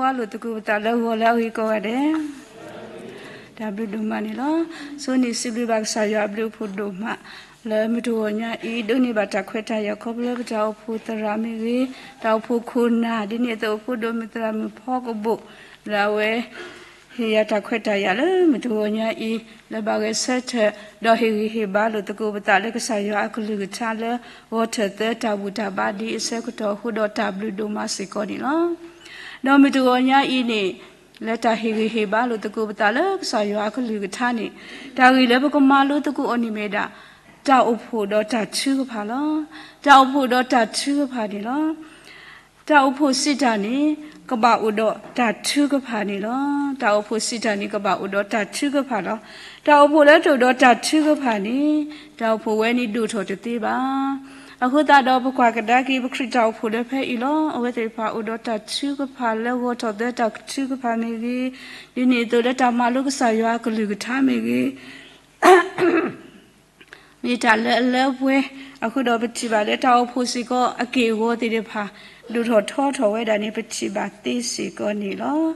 ဘၣ်လိာ်သကိးပသးလၢဂီၤလၢအဂ့ၤကိးဂၤဒဲး, တၢ်ဘျုးဒိၣ်မးန့ၣ်လီၤ. ဆိန့ၣ်စံးဘျုးဘၣ်ကစၢ်ယွၤအဘျုးအဖှိၣ်ဒိၣ်မး လၢမုၢ်တဂီၤညါအံၤ ဒိးန့ၢ်ဘၣ်တၢ်ခွဲးတၢ်ယာ်ခီဖျိလၢပတၢ်အိၣ်ဖှိၣ်သရၣ်မ့ၢ်ဂ့ၤ, တၢ်အိၣ်ဖှိၣ်ခိၣ်နၢ် ဒ်န့ၣ်အသိးဖိဒိၣ်မုၢ်သရၣ်မုၣ်ဖီကဘိၣ် လၢအဝဲ ဟ့ၣ်ယၤတၢ်ခွဲးတၢ်ယာ်လၢမုၢ်တဂီၤညါအံၤ လၢဘၣ်ဂဲၤဆၢထၢၣ် ဒီးဟ့ၣ်ဂံၢ်ဟ့ၣ်ဘါလိာ်သကိးပသးလၢကစၢ်ယွၤအကလုၢ်ကထါလၢ ဂီၤထၢၣ်သၢတၢ်ဘူၣ်တၢ်ဘါဒ်အံၤအဆၢကတီၢ်အဃိဒီးတၢ်ဘျုးဒိၣ်မးစ့ၢ်ကီးန့ၣ်လီၤ. ဒီးမုၢ်တဂီၤညါအံၤန့ၣ် လၢတၢ်ဟ့ၣ်ဂံၢ်ဟ့ၣ်ဘါလိာ်သကိးပသးလၢကစၢ်ယွၤအကလုၢ်ကထါန့ၣ် တၢ်ဂ့ၢ်လၢပကမၤလိသကိးအီၤန့ၣ်မ့ၢ်ဒၣ် တၢ်အိၣ်ဖှိၣ်ဒီးတၢ်ထုကဖၣ်လီၤ. တၢ်အိၣ်ဖှိၣ်ဒီးတၢ်ထုကဖၣ်န့ၣ်လီၤ. တၢ်အိၣ်ဖှိၣ်စံးတၢ်န့ၣ် ကဘၣ်အိၣ်ဒီးတၢ်ထုကဖၣ်န့ၣ်လီၤ. တၢ်အိၣ်ဖှိၣ်စံးတၢ်န့ၣ် ကဘၣ်အိၣ်ဒီးတၢ်ထုကဖၣ်လီၤ. တၢ်အိၣ်ဖှိၣ်လၢတအိၣ်ဒီးတၢ်ထုကဖၣ်န့ၣ် တၢ်အိၣ်ဖှိၣ်ဝဲန့ၣ်ဒိၣ်ထီၣ်တသ့ဘၣ်. အဃိသတးဒီးပကွၢ်ကဒါက့ၤ ပခရံာ်တၢ်အိၣ်ဖှိၣ်လၢဖဲအံၤလီၤ. အဝဲသ့ၣ်တဖၣ်အိၣ်ဒီးတၢ်ထုကဖၣ်လၢဂီၤထီၣ်သၢတၢ်ထုကဖၣ်မ့ၢ်ဂ့ၤ, ဒ်န့ၣ်အသိးလၢတၢ်မၤလိကစၢ်ယွၤအကလုၢ်ကထါမ့ၢ်ဂ့ၤ မ့ၢ်တၢ်လၢအလၢပှဲၤ, အဃိဒီးပထံၣ်ဘၣ်လၢတၢ်အိၣ်ဖှိၣ်စ့ၢ်ကီးအက့ၢ်အဂီၤသ့ၣ်တဖၣ် ဒိၣ်ထီၣ်ထီထီၣ်ဝဲဒၣ်န့ၣ် ပထံၣ်ဘၣ်သ့စ့ၢ်ကီးန့ၣ်လီၤ.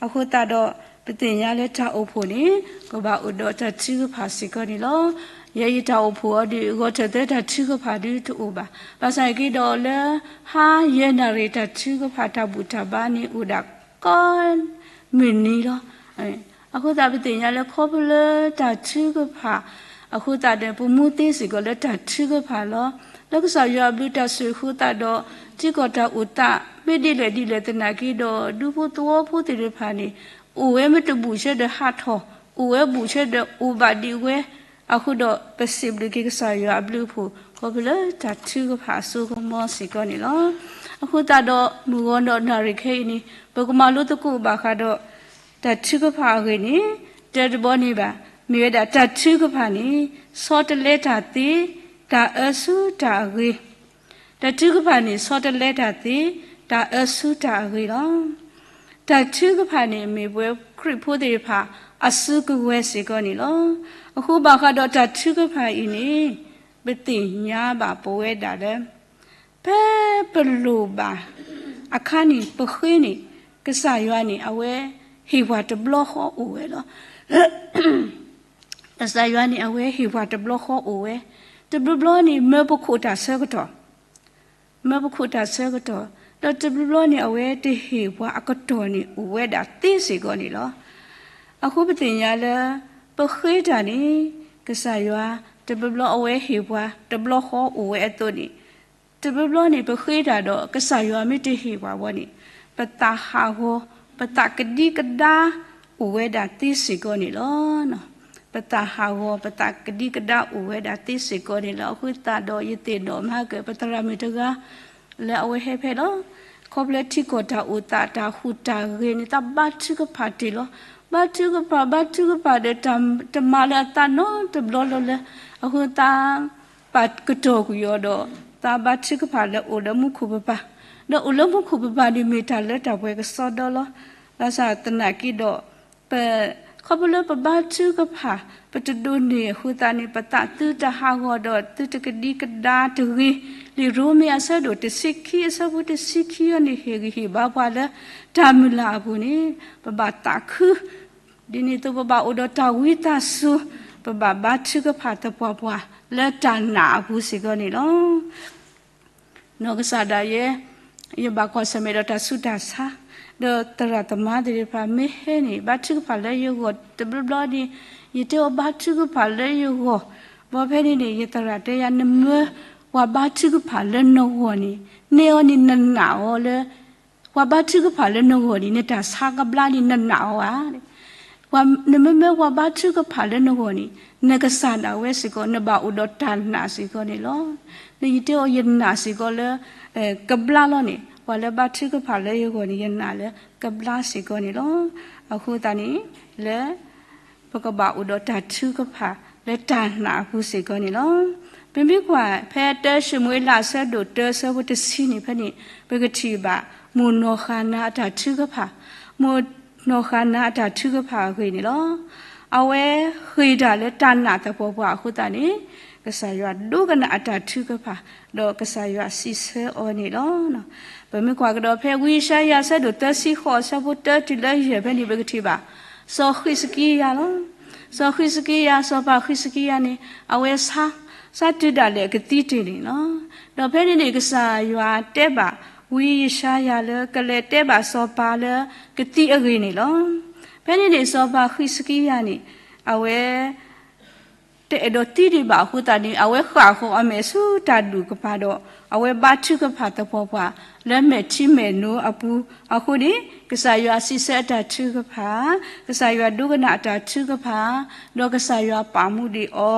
အဃိသတးဒီး ပသ့ၣ်ညါလၢတၢ်အိၣ်ဖှိၣ်န့ၣ် ကဘၣ်အိၣ်ဒီးတၢ်ထုကဖၣ်စ့ၢ်ကီးန့ၣ်လီၤ. ယဲယတၢ်အိၣ်ဖှိၣ်အီၤဒီး ဂီၤထၢၣ်သၢတၢ်ထုကဖၣ်ဒုတအိၣ်ဘၣ်. ဘၣ်ဆၣ်က့ဒီးလၢ ဟါယဲၢ်နၣ်ရံၣ်တၢ်ထုကဖၣ်တၢ်ဘူၣ်တၢ်ဘါန့ၣ် အိၣ်ဒၣ်ကိးမုၢ်နံၤလီၤ. အဃိသတးပသ့ၣ်ညါလၢခီဖျိလၢတၢ်ထုကဖၣ် အဃိသတးဒီး ပမူသ့စ့ၢ်ကီးလၢတၢ်ထုကဖၣ်လီၤ. လၢကစၢ်ယွၤအဘျုးတၢ်ဆိၣ်ဂ့ၤအဃိသတးဒီး ထံကီၢ်တၢ်အိၣ်သး မ့ၢ်ဒ်လဲၣ်ဒ်လဲၣ်သနာ်က့ဒီး ဒူဖိသဝီဖိသ့ၣ်တဖၣ်န့ၣ် အိၣ်ဝဲမ့ၢ်တဘူၣ်ဆၢဒီးဟးထီၣ်, အိၣ်ဝဲဘူၣ်ဆၢဒီးအိၣ်ဘၣ်ဒံးဝဲ, အဃိဒီးပစံးဘျုးက့ၤကစၢ်ယွၤအဘျုးအဖှိၣ် ခီဖျိလၢတၢ်ထုကဖၣ်အစိကမီၤစ့ၢ်ကီးန့ၣ်လီၤ. အဃိသတးဒီး မုၢ်ဂီၤဒီးနၣ်ရံၣ်ခဲအံၤန့ၣ် ပကမၤလိသကိးဘၣ်ဃးဒီး တၢ်ထုကဖၣ်အဂ့ၢ်န့ၣ် တၢတဘီန့ၣ်ဘၣ်, မ့ၢ်ဝဲဒၣ်တၢ်ထုကဖၣ်န့ၣ် ဆီတလဲတၢ်သ့, တၢ်အၢဆူတၢ်အဂ့ၤ, တၢ်ထုကဖၣ်န့ၣ် ဆီတလဲတၢ်သ့, တၢ်အၢဆူတၢ်အဂ့ၤလီၤ. တၢ်ထုကဖၣ်န့ၣ် မ့ၢ်ပဝဲခရံာ်ဖိသ့ၣ်တဖၣ် အစုကဝဲၤစ့ၢ်ကီးန့ၣ်လီၤ. အဃိဘၣ်ဃးဒီးတၢ်ထုကဖၣ်အံၤန့ၣ် ပသ့ၣ်ညါဘၣ်ပဝဲဒၣ်လၢ ဖဲပလိၣ်ဘၣ်အခါန့ၣ် ပဃ့န့ၣ် ကစၢ်ယွၤန့ၣ် အဝဲဟ့ၣ်ပှၤတဘျီဃီအိၣ်ဝဲလီၤ. ကစၢ်ယွၤန့ၣ် အဝဲဟ့ၣ်ပှၤတဘျီဃီအိၣ်ဝဲ, တဘျီဘျီန့ၣ် မၢပခိၣ်တၢ်ဆၢကတီၢ်, မၢပခိၣ်တၢ်ဆၢကတီၢ်, ဒီးတဘျီဘျီန့ၣ် အဝဲတဟ့ၣ်ပှၤအကတီၢ်န့ၣ် အိၣ်ဝဲဒၣ်သ့စ့ၢ်ကီးန့ၣ်လီၤ. အဃိပသ့ၣ်ညါလၢ ပဃ့တၢ်န့ၣ် ကစၢ်ယွၤ တဘျီဘျီအဝဲဟ့ၣ်ပှၤ တဘျီဃီအိၣ်ဝဲအသိးန့ၣ် တဘျီဘျီန့ၣ် ပဃ့တၢ်ဒီး ကစၢ်ယွၤမ့ၢ်တဟ့ၣ်ပှၤဘၣ်န့ၣ် ပသးဟးဂီၤ ပသးကဒံကဒါအိၣ်ဝဲဒၣ်သ့စ့ၢ်ကီးန့ၣ်လီၤ. ပသးဟးဂီၤ ပသးကဒံကဒါအိၣ်ဝဲဒၣ်သ့စ့ၢ်ကီးန့ၣ်လီၤ. အဃိသတးဒီး ယသ့ၣ်နီၣ်မၤက့ၤ ပသရၣ်မုၣ်တဂၤ လၢအဝဲဟဲဖဲလီၤ. ခီဖျိထံကီၢ်တၢ်အိၣ်သး တၢ်ဟူးတၢ်ဂဲၤန့ၣ် သးဘါထုကဖၣ်တ့ၢ်လီၤ. ဘါထုကဖၣ် ဘါထုကဖၣ်ဒီး တမၤလၢအသးနီတဘျီလၢၤလၢၤ. အဃိသတး ပာ်ကတီၢ်ကွံာ်အီၤဒီး သးဘါထုကဖၣ်လၢအိၣ်လၢမူခိၣ်ပပၤ, ဒီးအိၣ်လၢမူခိၣ်ပပၤန့ၣ် မ့ၢ်တၢ်လၢတၢ်ပှဲၤကစီဒီလီၤ. ဘၣ်ဆၣ်သနာ်က့ဒီး ပ ခီဖျိလၢပဘါထုကဖၣ် ပတဒိးန့ၢ်အဃိသတးန့ၣ် ပသးသုတဟးဂီၤဒီး သုတကဒံကဒါတဂ့ၤ. လံာ်ရိမ့ၤအဆၢဒိၣ်တဆံခံ အဆၢဖိတဆံခံအံၤန့ၣ် ဟ့ၣ်ဂံၢ်ဟ့ၣ်ဘါပှၤလၢ တၢ်မုၢ်လၢ်အပူၤန့ၣ် ပဘၣ်သးခု ဒ်န့ၣ်အသိး ပဘၣ်အိၣ်ဒီးတၢ်ဝံသးစူၤ, ပဘၣ်ဘါထုကဖၣ်သပှၢ်ပှၢ်လၢတၢ်နာ်အပူၤစ့ၢ်ကီးန့ၣ်လီၤ. နီၢ်ကစၢ်ဒၣ်ယဲ ယဘၣ်ကွၢ်ဆၢၣ်မဲာ်ဒီးတၢ်ဆူးတၢ်ဆါ, ဒီးသရၣ်သမါသ့ၣ်တဖၣ်မ့ၢ်ဟဲန့ၣ် ဘါထုကဖၣ်လၢယဂီၢ်တဘျီဘျီန့ၣ် ယတဲအီၤဘါထုကဖၣ်လၢယဂီၢ်, ဘၣ်ဖဲန့ၣ်န့ၣ် ယသရၣ်တဲယၤ နမၢပှၤဘါထုကဖၣ်လၢနဂီၢ်န့ၣ် နဲအီၤန့ၣ်နနာ်အီၤလၢ ပှၤဘါထုကဖၣ်လၢနဂီၢ်န့ၣ် နတၢ်ဆါကဘျါန့ၣ်နနာ်အီၤဧါ. နမ့မ့ၢ်ပှၤဘါထုကဖၣ်လၢနဂီၢ်န့ၣ် နကစၢ်ဒၣ်ဝဲစ့ၢ်ကီး နဘၣ်အိၣ်ဒီးတၢ်နာ်စ့ၢ်ကီးန့ၣ်လီၤ. ဒီးယတဲအီၤယနာ်စ့ၢ်ကီးလၢ ကဘျါလီၤန့ၣ် ပှၤလၢဘါထုကဖၣ်လၢယဂီၢ်န့ၣ် ယနာ်လၢကဘျါစ့ၢ်ကီးန့ၣ်လီၤ. အဃိသတးန့ၣ် လၢ ပကဘၣ်အိၣ်ဒီးတၢ်ထုကဖၣ်လၢတၢ်နာ်အပူၤစ့ၢ်ကီးန့ၣ်လီၤ. ပမ့ၢ်ကွၢ်ဖဲ တၢၡမူၤအ့လး အဆၢဒိၣ်တၢ အဆၢဖိတဆံန့ၣ်ဖဲန့ၣ် ပကထံၣ်ဘၣ် မိၢ်နီၢ်ဃၣ်နၤအတၢ်ထုကဖၣ်, မိၢ်နီၢ်ဃၣ်နၤအတၢ်ထုကဖၣ်အဂ့ၢ်န့ၣ်လီၤ. အဝဲဃ့ၢ်တၢ်လၢတၢ်နာ်သပှၢ်ပှၢ်အဃိသတးန့ၣ် ကစၢ်ယွၤဒိကနၣ်အတၢ်ထုကဖၣ်, ဒီးကစၢ်ယွၤစံးဆၢအီၤန့ၣ်လီၤ. ပမ့ၢ်ကွၢ်ကဒီးဖဲဝံယၡါယၤအဆၢဒိၣ်သၢဆံဃိးအဆၢဖိတၢတုၤလၢယဲၢ်ဖဲန့ၣ် ပကထံၣ်ဘၣ် စီၤဃံးစကံယၤလီၤ. စီၤဃံးစကံယၤ, စီၤပၤဃံးစကံယၤန့ၣ် အဝဲဆါ, ဆါတုၤဒၣ်လဲာ်အကသံတ့ၢ်န့ၣ်လီၤ. ဒီးဖဲန့ၣ်န့ၣ် ကစၢ်ယွၤတဲဘၣ်ဝံယၡါယၤလၢကလဲၤတဲဘၣ်စီၤပၤလၢကသံအဂ့ၢ်န့ၣ်လီၤ. ဖဲန့ၣ်န့ၣ် စီၤပၤဃံးစကံယၤန့ၣ် အဝဲ တအဲၣ်ဒိးသံဒံးဘၣ်အဃိသတးန့ၣ် အဝဲဃၣ်ဃီၤအမဲာ်ဆူတၢ်ဒူၣ်ကပၤဒီး အဝဲဘါထုကဖၣ်သပှၢ်ပှၢ်လၢမဲာ်ထံမဲာ်နိအပူၤအဃိန့ၣ် ကစၢ်ယွၤစံးဆၢအတၢ်ထုကဖၣ်, ကစၢ်ယွၤဒိကနၣ်အတၢ်ထုကဖၣ်, ဒီးကစၢ်ယွၤပာ်မူဒံးအီၤ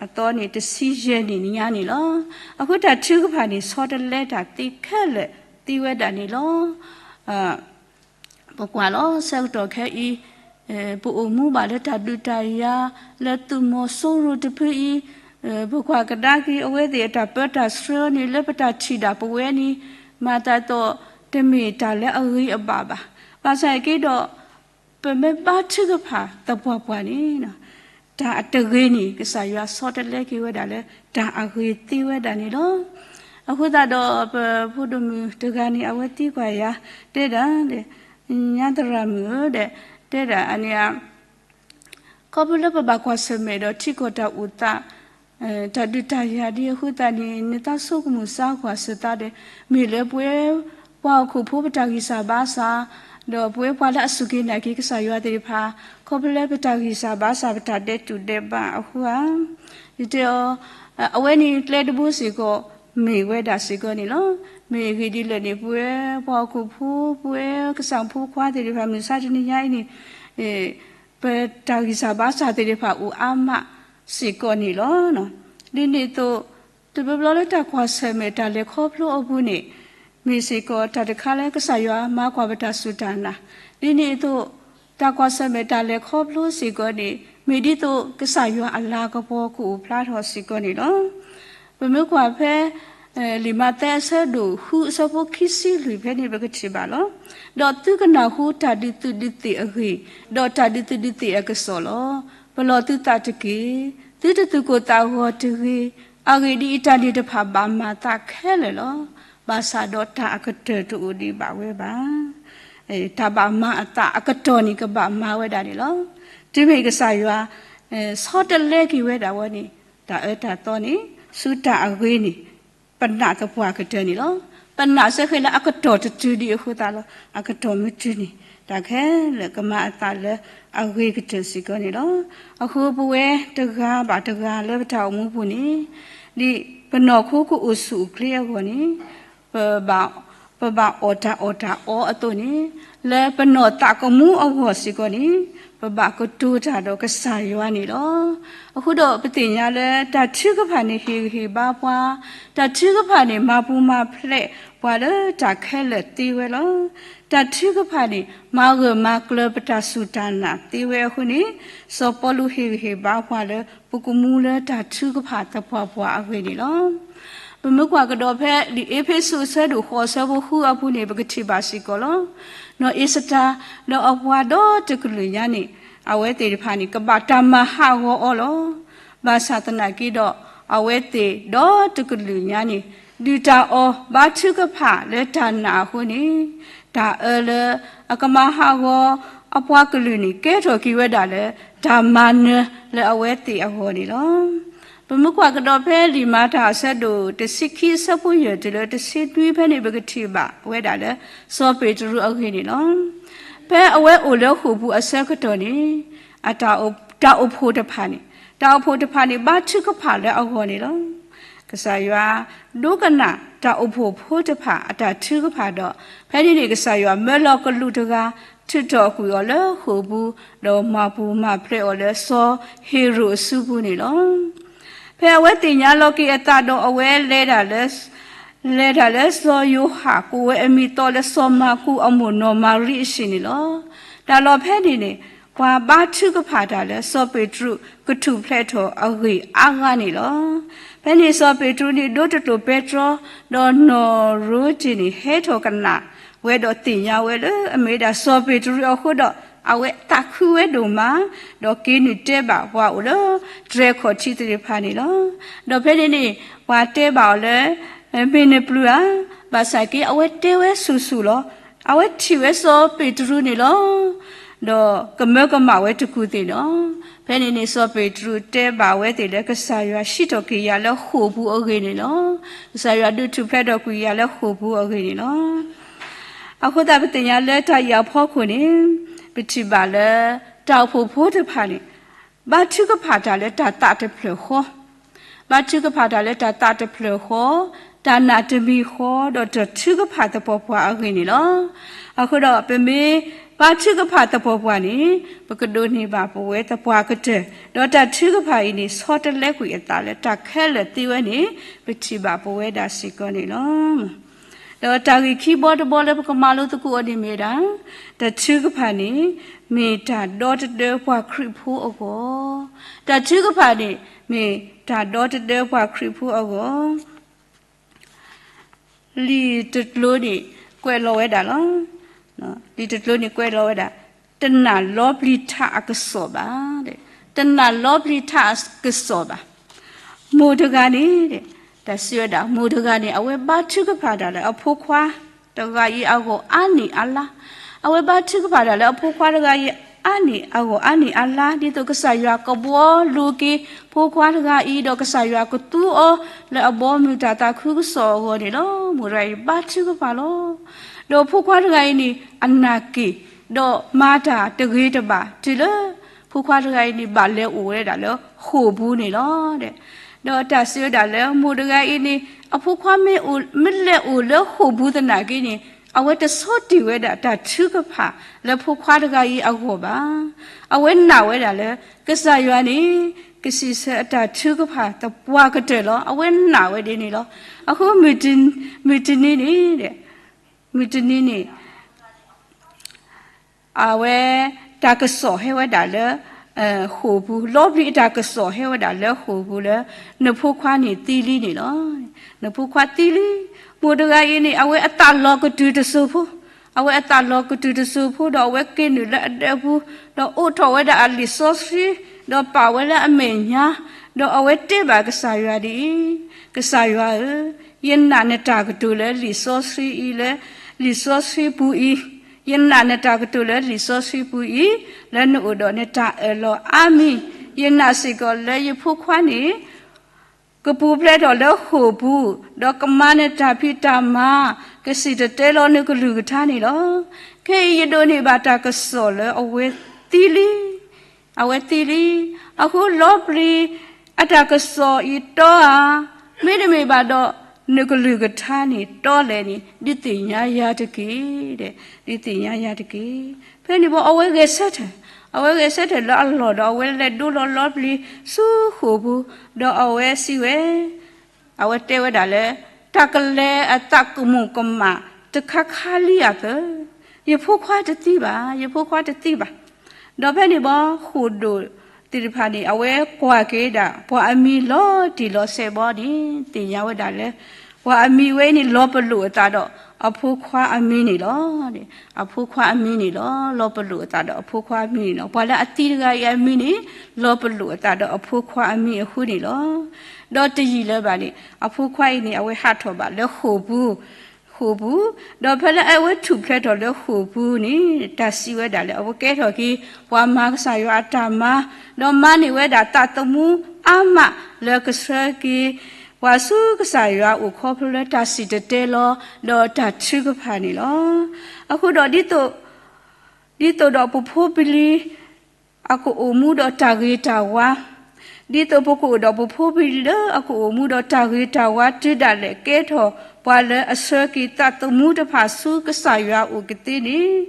အသီန့ၣ် တဆံယဲၢ်နံၣ်ညါန့ၣ်လီၤ. အဃိတၢ်ထုကဖၣ်န့ၣ် ဆီတလဲတၢ်သ့ခဲလၢာ်သ့ဝဲဒၣ်န့ၣ်လီၤ. ပကွၢ်လီၤဆၢကတီၢ်ခဲအံၤ, ပအိၣ်မူဘၣ်လၢတၢ်ဒုးတၢ်ယၤ လၢသုးမီၤစိရိၤတဖုအံၤ, ပကွၢ်ကဒါက့ၤအဝဲသ့ၣ်အတၢ်ပၢတၢ်ဆှၢန့ၣ် လၢပတၢ်ထံၣ်ဒၣ်ပဝဲန့ၣ် မၤသးဒ်သိးတမ့ၢ်တၢ်လၢအဂ့ၤအဘၣ်ဘၣ်. ဘၣ်ဆၣ်က့ဒီး ပမ့ၢ်ဘါထုကဖၣ်သပှၢ်ပှၢ်န့ၣ် တၢ်အတဂ့ၤန့ၣ် ကစၢ်ယွၤဆီတလဲက့ၤဝဲဒၣ်လၢတၢ်အဂ့ၤသ့ဝဲဒၣ်န့ၣ်လီၤ. အဃိသတးဒီး ပဖိဒိၣ်မုၣ်တဂၤန့ၣ် အဝဲသံကွၢ်ယၤ တဲဒၣ်, ညါသရၣ်မုၣ်ဧၢ, တဲဒၣ်အန့ၣ် ခီဖျိလၢပဘၣ်ကွၢ်ဆၢၣ်မဲာ်ဒီးထံကီၢ်တၢ်အိၣ်သး, တၢ်ဒုးတၢ်ယၤဒ်အဃိသတးန့ၣ် နသးဆိကမိၣ်စါကွၢ်စၢၤသးဒီး မ့ၢ်လၢပဝဲပှၤဟီၣ်ခိၣ်ဖိပတၢ်ဂံၢ်စၢ်ဘါစၢ်, ဒီးပဝဲပှၤလၢအစူၢ်က့ၤနာ်က့ၤကစၢ်ယွၤသ့ၣ်တဖၣ် ခီဖျိလၢပတၢ်ဂံၢ်စၢ်ဘါစၢ် ပတၢ်ဒဲးတူာ်ဒဲးဘးအဃိဧါ. ယတဲအီၤ, အဝဲန့ၣ်ကျဲတဘိစ့ၢ်ကီး မ့ၢ်ဝဲဒၣ်စ့ၢ်ကီးန့ၣ်လီၤ. မ့ၢ်အဂ့ၢ်ဒ်လဲၣ်န့ၣ် ပဝဲပှၤဟီၣ်ခိၣ်ဖိ ပဝဲကစၢ်ဖိခွါသ့ၣ်တဖၣ် မုၢ်ဆါတနံၤညါအံၤန့ၣ် ပတၢ်ဂံၢ်စၢ်ဘါစၢ်သ့ၣ်တဖၣ်အိၣ်အါမးစ့ၢ်ကီးန့ၣ်လီၤ. ဒ်န့ၣ်အသိး တဘျီဘျီလၢတၢ်ကွၢ်ဆၢၣ်မဲာ်တၢ်လဲၤခီဖျိအပူၤန့ၣ် မ့ၢ်စ့ၢ်ကီးတၢ်တခါလၢကစၢ်ယွၤမၤကွၢ်ပတၢ်စူၢ်တၢ်နာ်, ဒ်န့ၣ်အသိး တၢ်ကွၢ်ဆၢၣ်မဲာ်တၢ်လဲၤခီဖျိစ့ၢ်ကီးန့ၣ် မ့ၢ်ဒ်သိးကစၢ်ယွၤအလၤကပီၤကအိၣ်ဖျါထီၣ်စ့ၢ်ကီးန့ၣ်လီၤ. ပမ့ၢ်ကွၢ်ဖဲ လံာ်မးသဲအဆၢဒိၣ်ဃုအဆၢဖိခံဆံလွံၢ်ဖဲန့ၣ် ပကထံၣ်ဘၣ်လီၤ. ဒီးသုကနၢ်ဟူတၢ်ဒုးသုးဒုးသ့ၣ်အဂ့ၢ်, ဒီးတၢ်ဒုးသုးဒုးသ့ၣ်အကစီၣ်လီၤ. ပလီၢ်သုသးတက့ၢ်. သုတသူၣ်ကိၢ်သးဂီၤတဂ့ၤ. အဂ့ၢ်ဒ်အံၤ, တၢ်န့ၣ်တဖၣ်ဘၣ်မၤအသးခဲလၢာ်လီၤ. ဘၣ်ဆၣ်ဒီးတၢ်အကတၢၢ်တအိၣ်ဒံးဘၣ်ဝဲဘၣ်. တၢ်ဘၣ်မၤအသးအကတီၢ်န့ၣ်ကဘၣ်မၤဝဲဒၣ်န့ၣ်လီၤ. တုၤမ့ၢ်ကစၢ်ယွၤ ဆီတလဲက့ၤဝဲဒၣ်ဝဲန့ၣ် တၢ်အၢတၢ်သီန့ၣ် ဆူတၢ်အဂ့ၤန့ၣ် ပနာ်သပှၢ်ကတၢၢ်န့ၣ်လီၤ. ပနာ်စ့ၢ်ကီးလၢအကတီၢ်တတုၤဒံးအဃိသတးလီၤ. အကတီၢ်မ့ၢ်တုၤန့ၣ် တၢ်ခဲလၢာ်ကမၤအသးလၢအဂ့ၤကတၢၢ်စ့ၢ်ကီးန့ၣ်လီၤ. အဃိပဝဲတဂၤဘၣ်တဂၤလၢပတၢ်အိၣ်မူပူၤန့ၣ် ဒ်ပနီၢ်ခိကအိၣ်ဆူၣ်အိၣ်ချ့အဂီၢ်န့ၣ် ပဘၣ်အီၣ်တၢ်အီၣ်တၢ်အီအသိးန့ၣ် လၢပနီၢ်သးကမူအဂီၢ်စ့ၢ်ကီးန့ၣ် ပဘၣ်ကတိၤတၢ်ဒီးကစၢ်ယွၤန့ၣ်လီၤ. အဃိဒီးပသ့ၣ်ညါလၢတၢ်ထုကဖၣ်န့ၣ်ဟ့ၣ်ဂံၢ်ဟ့ၣ်ဘါပှၤ, တၢ်ထုကဖၣ်န့ၣ်မၤပူၤမၤဖျဲးပှၤလၢတၢ်ခဲလၢာ်သ့ဝဲလီၤ. တၢ်ထုကဖၣ်န့ၣ် မၤဂၢၢ်မၤကျၢၤပတၢ်စူၢ်တၢ်နာ်သ့ဝဲအဃိန့ၣ် စီၤပီလူးဟ့ၣ်ဂံၢ်ဟ့ၣ်ဘါပှၤလၢ ပကမူလၢတၢ်ထုကဖၣ်သပှၢ်ပှၢ်အဂ့ၢ်န့ၣ်လီၤ. ပမ့ၢ်ကွၢ်ကဒီးဖဲလံာ်အ့းဖ့းစူးအဆၢဒိၣ်ဃိးအဆၢဖိဃုအပူၤန့ၣ် ပကထံၣ်ဘၣ်စ့ၢ်ကီးလီၤ. နီၢ်အ့ၤစတၢၤ ဒီးအပှၤဒီတကလုာ်ညါန့ၣ် အဝဲသ့ၣ်တဖၣ်န့ၣ် ကဘၣ်တၢ်မၤဟးဂီၤအီၤလီၤ. ဘၣ်ဆၣ်သနာ်က့ဒီး အဝဲသ့ၣ်ဒီတကလုာ်ညါန့ၣ် ဒုၣ်တၢ်အီၣ်ဘါထုကဖၣ်လၢတၢ်နာ်အဃိန့ၣ် တၢ်အၢလၢအကမၤဟးဂီၤအပှၤကလုာ်န့ၣ် ကဲထီၣ်က့ၤဝဲဒၣ်လၢ တၢ်မၤနၢၤလၢအဝဲသ့ၣ်အဂီၢ်န့ၣ်လီၤ. ပမ့ၢ်ကွၢ်ကဒီးဖဲလံာ်မၤတၢ်အဆၢဒိၣ်တဆံခံအဆၢဖိယဲၢ်တုၤလၢတဆံနွံဖဲန့ၣ် ပကထံၣ်ဘၣ်ဝဲဒၣ်လၢ စီၤပ့းတရူးအဂ့ၢ်န့ၣ်လီၤ. ဖဲအဝဲအိၣ်လၢဃိာ်ပူၤအဆၢကတီၢ်န့ၣ် အတၢ်အိၣ်ဖှိၣ်တဖၣ်န့ၣ် တၢ်အိၣ်ဖှိၣ်တဖၣ်န့ၣ် ဘါထုကဖၣ်လၢအဂီၢ်န့ၣ်လီၤ. ကစၢ်ယွၤဒိကနၣ်တၢ်အိၣ်ဖှိၣ်ဖိတဖၣ်အတၢ်ထုကဖၣ်ဒီး ဖဲန့ၣ်န့ၣ် ကစၢ်ယွၤမၢလီၤကလူးတဂၤ ထုးထီၣ်ကွံာ်အီၤလၢဃိာ်ပူၤ ဒီးမၤပူၤမၤဖျဲးအီၤလၢစီၤဟ့ၤရိာ်အစုပူၤန့ၣ်လီၤ. ဖဲအဝဲသ့ၣ်ညါလီၤက့ၤအသးဒီး အဝဲလဲၤတၢ်လၢ လဲၤတၢ်လၢစီၤယိၤဟၣ် ကိးဝဲအမံၤသီလၢစီၤမၢ်ကူးအမိၢ်နီၢ်မၤရံအဟံၣ်န့ၣ်လီၤ. တၢ်လီၢ်ဖဲန့ၣ်န့ၣ် ပှၤဘါထုကဖၣ်တၢ်လၢစီၤပ့းတရူးကထူၣ်ဖျဲးထီၣ်အဂ့ၢ်အါဂၤန့ၣ်လီၤ. ဖဲန့ၣ်စီၤပ့းတရူးန့ၣ် ဒိတကျိာ်ပဲတြီ ဒီးနီၢ်ရိတ့ၢ်န့ၣ် ဟဲထီၣ်ကနၣ်ဝဲဒီးသ့ၣ်ညါဝဲလၢအမ့ၢ်ဝဲဒၣ်စီၤပ့းတရူးအဃိဒီး အဝဲသးခုဝဲဒိၣ်မး, ဒီးက့ၤနုာ်တဲဘၣ်ပှၤအိၣ်လၢတြဲၤခီၣ်ထံးသ့ၣ်တဖၣ်န့ၣ်လီၤ. ဒီးဖဲန့ၣ်န့ၣ် ပှၤတဲဘၣ်အီၤလၢ မ့ၢ်နပျုၤဧါ, ဘၣ်ဆၣ်က့ အဝဲတဲဝဲဆူၣ်ဆူၣ်လီၤ. အဝဲထံၣ်ဝဲစီၤပ့းတရူးန့ၣ်လီၤ. ဒီးကမၢကမၣ်ဝဲတကူၢ်သ့ၣ်လီၤ. ဖဲန့ၣ်န့ၣ် စီၤပ့းတရူးတဲဘၣ်ဝဲသ့ၣ်လၢ ကစၢ်ယွၤဟံးထီၣ်က့ၤယၤလၢဃိာ်ပူၤအဂ့ၢ်န့ၣ်လီၤ. ကစၢ်ယွၤဒုးထူၣ်ဖျဲးထီၣ်ကွံာ်ယၤလၢဃိာ်ပူၤအဂ့ၢ်န့ၣ်လီၤ. အဃိသတးပသ့ၣ်ညါလၢတၢ်အံၤအဖီခိၣ်န့ၣ် ပထံၣ်ဘၣ်လၢ တၢ်အိၣ်ဖှိၣ်ဖိတဖၣ်န့ၣ် ဘါထုကဖၣ်တၢ်လၢတၢ်သးတဖျၢၣ်ဃီ, ဘါထုကဖၣ်တၢ်လၢတၢ်သးတဖျၢၣ်ဃီ, တၢ်နာ်တမံၤဃီ ဒီးတၢ်ထုကဖၣ်သပှၢ်ပှၢ်အဂ့ၢ်န့ၣ်လီၤ. အဃိဒီးပမ့ၢ်ဘါထုကဖၣ်သပှၢ်ပှၢ်န့ၣ် ပကဒိးန့ၢ်ဘၣ်ပဝဲသပှၢ်ကတၢၢ်, ဒီးတၢ်ထုကဖၣ်အံၤန့ၣ် ဆီတလဲကွံာ်အသးလၢတၢ်ခဲလၢာ်သ့ဝဲန့ၣ် ပထံၣ်ဘၣ်ပဝဲဒၣ်စ့ၢ်ကီးန့ၣ်လီၤ. ဒီးတၢ်ဂ့ၢ်ခံဘီတဘီလၢပကမၤလိသကိးအီၤန့ၣ်မ့ၢ်ဝဲဒၣ်, တၢ်ထုကဖၣ်န့ၣ် မ့ၢ်တၢ်ဒီတဒၢပှၤခရံာ်ဖိအဂီၢ်, တၢ်ထုကဖၣ်န့ၣ် မ့ၢ်တၢ်ဒီတဒၢပှၤခရံာ်ဖိအဂီၢ်. လံာ်တကျိၤန့ၣ် ကွဲးလီၤဝဲဒၣ်လီၤ. လံာ်တကျိၤန့ၣ်ကွဲးလီၤဝဲဒၣ်, တနာ်လီပျံၤထးအကစီၣ်ဘၣ်, တနာ်လီပျံၤထးအကစီၣ်ဘၣ်. မိၢ်တဂၤန့ၣ်, တၢ်စံးဝဲဒၣ် မိၢ်တဂၤန့ၣ် အဝဲဘါထုကဖၣ်တၢ်လၢအဖိခွါတဂၤအံၤအဂီၢ်အါနံၣ်အါလါ, အဝဲဘါထုကဖၣ်တၢ်လၢအဖိခွါတဂၤအံၤအါနံၣ်အဂီၢ်အါနံၣ်အါလါ ဒ်သိးကစၢ်ယွၤကဘှီလိၤက့ၤ ဖိခွါတဂၤအံၤ ဒီးကစၢ်ယွၤကသူအီၤလၢအဘီအမုၢ်တၢ်သးခုကစီၣ်အဂီၢ်န့ၣ်လီၤ. မိၢ်တဂၤအံၤဘါထုကဖၣ်လီၤ. ဒီးဖိခွါတဂၤအံၤန့ၣ် အနာ်က့ၣ်, ဒီးမၤတၢ်တဂ့ၤတဘၣ်တုၤလၢ ဖိခွါတဂၤအံၤန့ၣ် ဘၣ်လဲၤအိၣ်ဝဲဒၣ်လၢဃိာ်ပူၤန့ၣ်လီၤ. ဒီးတၢ်စံးဝဲဒၣ်လၢမိၢ်တဂၤအံၤန့ၣ် အဖိခွါမ့ၢ်အိၣ်, မ့ၢ်လဲၤအိၣ်လၢဃိာ်ပူၤသနာ်က့န့ၣ် အဝဲတဆီတံၢ်ဝဲဒၣ်တၢ်ထုကဖၣ်လၢဖိခွါတဂၤအံၤအဂီၢ်ဘၣ်. အဝဲနာ်ဝဲဒၣ်လၢ ကစၢ်ယွၤန့ၣ် ကစံးဆၢအတၢ်ထုကဖၣ်သပှၢ်ကတၢၢ်လီၤ. အဝဲနာ်ဝဲဒ်န့ၣ်လီၤ. အဃိ မုၢ်တနံၤန့ၣ်, မုၢ်တနံၤန့ၣ် အဝဲတၢ်ကစီၣ်ဟဲဝဲဒၣ်လၢ ဃိာ်ပူၤ, လီပျံၤအတၢ်ကစီၣ်ဟဲဝဲဒၣ်လၢဃိာ်ပူၤလၢ နဖိခွါန့ၣ်သံလံန့ၣ်လီၤ. နဖိခွါသံလံ. မိၢ်တဂၤအံၤန့ၣ် အဝဲအသးလီၤကတုၤတစိၤဖိ, အဝဲအသးလီၤကတုၤတစိၤဖိ ဒီးအဝဲက့ၤနုာ်လၢအဒၢးပူၤ, ဒီးအိးထီၣ်ဝဲဒၣ်အလံာ်စီဆှံ, ဒီးပာ်ဝဲလၢအမဲာ်ညါ, ဒီးအဝဲတဲဘၣ်ကစၢ်ယွၤဒ်အံၤ, ကစၢ်ယွၤဧၢ, ယနာ်နတၢ်ကတိၤလၢလံာ်စီဆှံအံၤလၢ လံာ်စီဆှံပူၤအံၤ, ယနာ်နတၢ်ကတိၤလၢလံာ်စီဆှံပူၤအံၤ, လၢနအိၣ်ဒီးနတၢ်အၢၣ်လီၤအါမံၤ, ယနာ်စ့ၢ်ကီးလၢယဖိခွါန့ၣ် ကပူၤဖျဲးထီၣ်လၢဃိာ်ပူၤ, ဒီးကမၤနတၢ်ဖံးတၢ်မၤ, ကစံၣ်တဲၤတဲလီၤနကလုၢ်ကထါန့ၣ်လီၤ. ခဲအံၤယဒိးန့ၢ်ဘၣ်တၢ်ကစီၣ်လၢအဝဲသံလံ, အဝဲသံလံ. အဃိလီပျံၤအတၢ်ကစီၣ်အံၤတီဧါ, မ့တမ့ၢ်ဘၣ်ဒီး နကလုၢ်ကထါန့ၣ်တီလဲၣ်န့ၣ် ဒုးသ့ၣ်ညါယၤတက့ၢ်, ဒုးသ့ၣ်ညါယၤတက့ၢ်. ဖဲန့ၣ်ဘၣ် အဝဲဂဲၤဆၢထၢၣ်, အဝဲဂဲၤဆၢထၢၣ်လၢအလီၢ်ဒီး အဝဲလဲၤဒိလီၤလီပျံၤဆူဃိာ်ပူၤ, ဒီးအဝဲစံးဝဲ အဝဲတဲဝဲဒၣ်လၢ တၢ်ကလဲၤအသးကမူၣ်ကမၣ်တခါခါလံဧါသၢ, ယဖိခွါတသံဘၣ်, ယဖိခွါတသံဘၣ်. ဒီးဖဲန့ၣ်ဘၣ် ဃိာ်ဒိၣ်သ့ၣ်တဖၣ်န့ၣ် အဝဲကွၢ်က့ၤဒၣ် ပှၤအမံၤလီၤတံၢ်လီၤဆဲးဘီန့ၣ် သ့ၣ်ညါဝဲဒၣ်လၢ ပှၤအမံၤဝဲအံၤန့ၣ် လီၤပလိာ်အသးဒီးအဖိခွါအမံၤန့ၣ်လီၤ. အဖိခွါအမံၤန့ၣ်လီၤ. လီၤပလိာ်အသးဒီးအဖိခွါအမံၤန့ၣ်လီၤ. ပှၤလၢအသံတဂၤအံၤအမံၤန့ၣ် လီၤပလိာ်အသးဒီးအဖိခွါအမံၤအဃိန့ၣ်လီၤ. ဒီးတယံာ်လၢၤဘၣ်န့ၣ် အဖိခွါအံၤန့ၣ် အဝဲဟးထီၣ်ဘၣ်လၢဃိာ်ပူၤ, ဃိာ်ပူၤ, ဒီးဖဲလၢအဝဲထူၣ်ဖျဲးထီၣ်လၢဃိာ်ပူၤန့ၣ် တၢ်စံးဝဲဒၣ်လၢ အဝဲကဲထီၣ်က့ၤ ပှၤမၤကစၢ်ယွၤအတၢ်မၤ, ဒီးမၤန့ၢ်ဝဲဒၣ်သးသမူအါမးလၢကဆှၢက့ၤ ပှၤဆူကစၢ်ယွၤအအိၣ်ခီဖျိလၢတၢ်စံၣ်တဲၤတဲလီၤ ဒီးတၢ်ထုကဖၣ်န့ၣ်လီၤ. အဃိဒီးဒ်သိး ဒ်သိးဒီးပဖိပလံၤ အကအိၣ်မူဒီးတၢ်ဂ့ၤတၢ်ဝါ, ဒ်သိးပကအိၣ်ဒီးပဖိပလံၤလၢအကအိၣ်မူဒီးတၢ်ဂ့ၤတၢ်ဝါ တုၤဒၣ်လဲာ်ကဲထီၣ်ပှၤလၢအဆှၢက့ၤသးသမူတဖၣ်ဆူကစၢ်ယွၤအအိၣ်ကသ့န့ၣ်,